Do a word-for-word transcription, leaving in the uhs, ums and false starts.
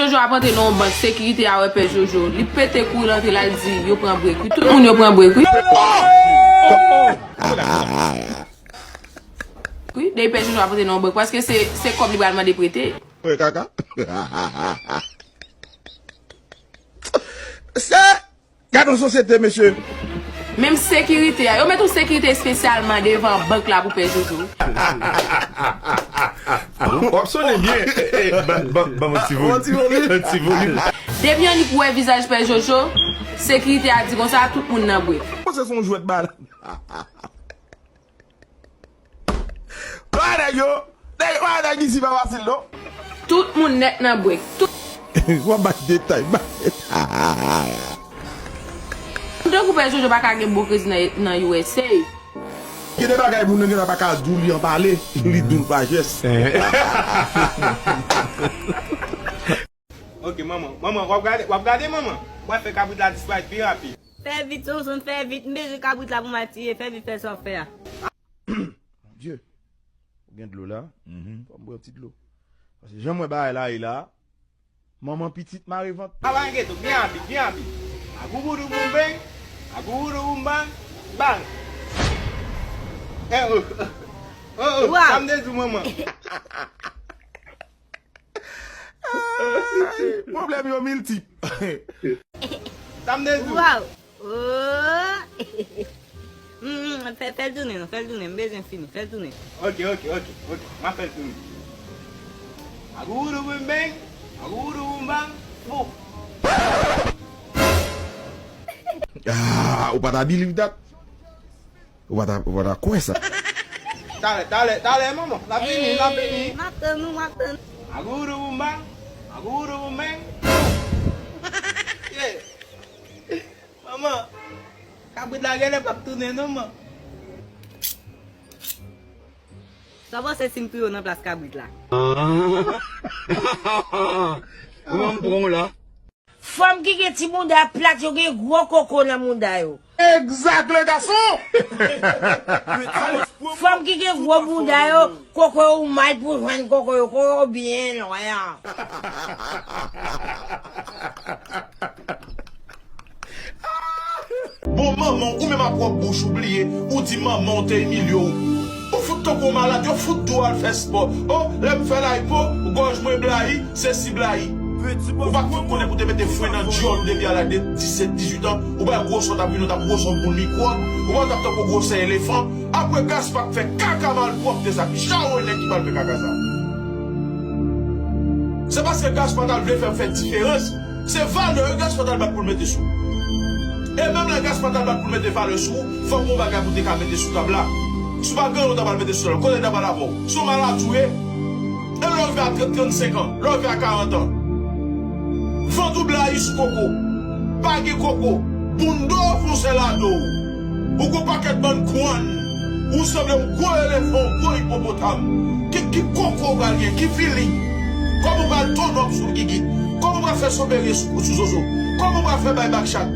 Jojo ap antre nan yon bank, sekirite a wè Pè Jojo. Li pete kouri l antre, l al di yo pran brek wi. Tout moun yo pran brek wi. Wi, depi Pè Jojo ap antre nan yon bank, paske se, se kòb li pral mande prete. Mwen kaka. Se Gad yon sosyete, mesye. Menm sekirite a, yo met yon sekirite espesyalman devan bank la pou Pè Jojo. W ap sonnen byen. Eh, eh, ban, ban, ban m yon ti volim. Yon ti volim. Depi Annik wè vizaj Pè Jojo, sekirite a di konsa, tout moun nan brek. Panse se yon jwèt bal. Wè nèg yo, nèg, wè nèg isi pa fasil non. Tout moun nèt nan brek. Tout W ap bay detay, bay. Tankou Pè Jojo pa ka gen bon kredi nan, nan U S A. Gen de bagay moun nan gentan pa ka di w li an pale, li di w l pa jès. Ok, manman. Manman, w ap gade, w ap gade, manman? W ap fè kabrit la disparèt pi rapid. Fè vit, Sonson, fè vit. M bezwen kabrit la pou m al tiye. Fè vit, fè sa w fè a. Bondye, ou gen dlo la? Mhm. Fò m bwè yon ti dlo. Paske jan m wè bagay la ye la, manman pitit mare vant. Aba gen tou, byen abi, byen abi. Agouboudouboumbeng, agouboudouboumbang, bang. Eh, oh, oh, oh, oh, sa m te di w, manman. Ay, pwoblèm yo miltip. Sa m te di w. Waw. Oh. Mm, mm, fè, fè l tounen non, fè l tounen, m bezwen fini, fè l tounen. Ok, ok, ok, ok, m ap fè l tounen. Agoudougoudbeng, agoudougoudbang, bon. Ah, ou pa ta believe that? Ou pa ta, ou pa ta kwè sa? Talè, talè, talè, manman. L ap vini, l ap vini. M ap tann ou, m ap tann. Agoudougoudbang, agoudougoudbeng. Yeah. Manman, kabrit la genlè p ap tounen non, man. Sa w panse si m touye w nan plas kabrit la? Kòman m pran w la? Fanm ki gen ti bounda plat yo gen gwo koko nan bounda yo. Exact, le garçon! Fanm ki gen gwo bounda yo, koko yo ou mal pou jwenn koko yo, koko yo byen lwen. Bon, manman w, ou menm ak pwòp bouch ou bliye, ou di manman w te imilye w. Ou fout tankou yon malad, yo fout di w al fè spò. O, lè m fè lipo, gòj mwen blayi, sesi blayi. Ou pa t fout konnen pou te mete fren nan dyòl ou depi a laj de disèt, dizuit an, ou bay gwosè w t ap vini, w t ap gwosè yon boul mikwòb, ou pa t ap tankou gwosè elefan. Apre Gaspa ap fè kaka malpwòpte sa, ki chawo nèg ki pral fè kaka sa. Se paske Gaspa t al vle fè, fè diferans. Se valè wi Gaspa t al bat pou l mete sou. E menm lè Gaspa t al bat pou l mete valè sou ou, fòk gon bagay pou te ka mete sou tab la. Si w pa gen anyen w ta pral mete sou tab la, kote l ta pral avè w? Se yon maladi w ye? E lè w rive a trant, trannsenk an, lè w rive a karant an, vant ou blayi sou koko, pa gen koko, bounda w fon sèl a do w. Ou gon pakèt bann kwann. Ou sanble yon gwo elefan, yon gwo ipopotam. Ki, ki koko w pral gen? Ki feeling? Kòman w pral tònòp sou gigit? Kòman w pral fè sonbere sou, sou zozo? Kòman w pral fè bay bakchat?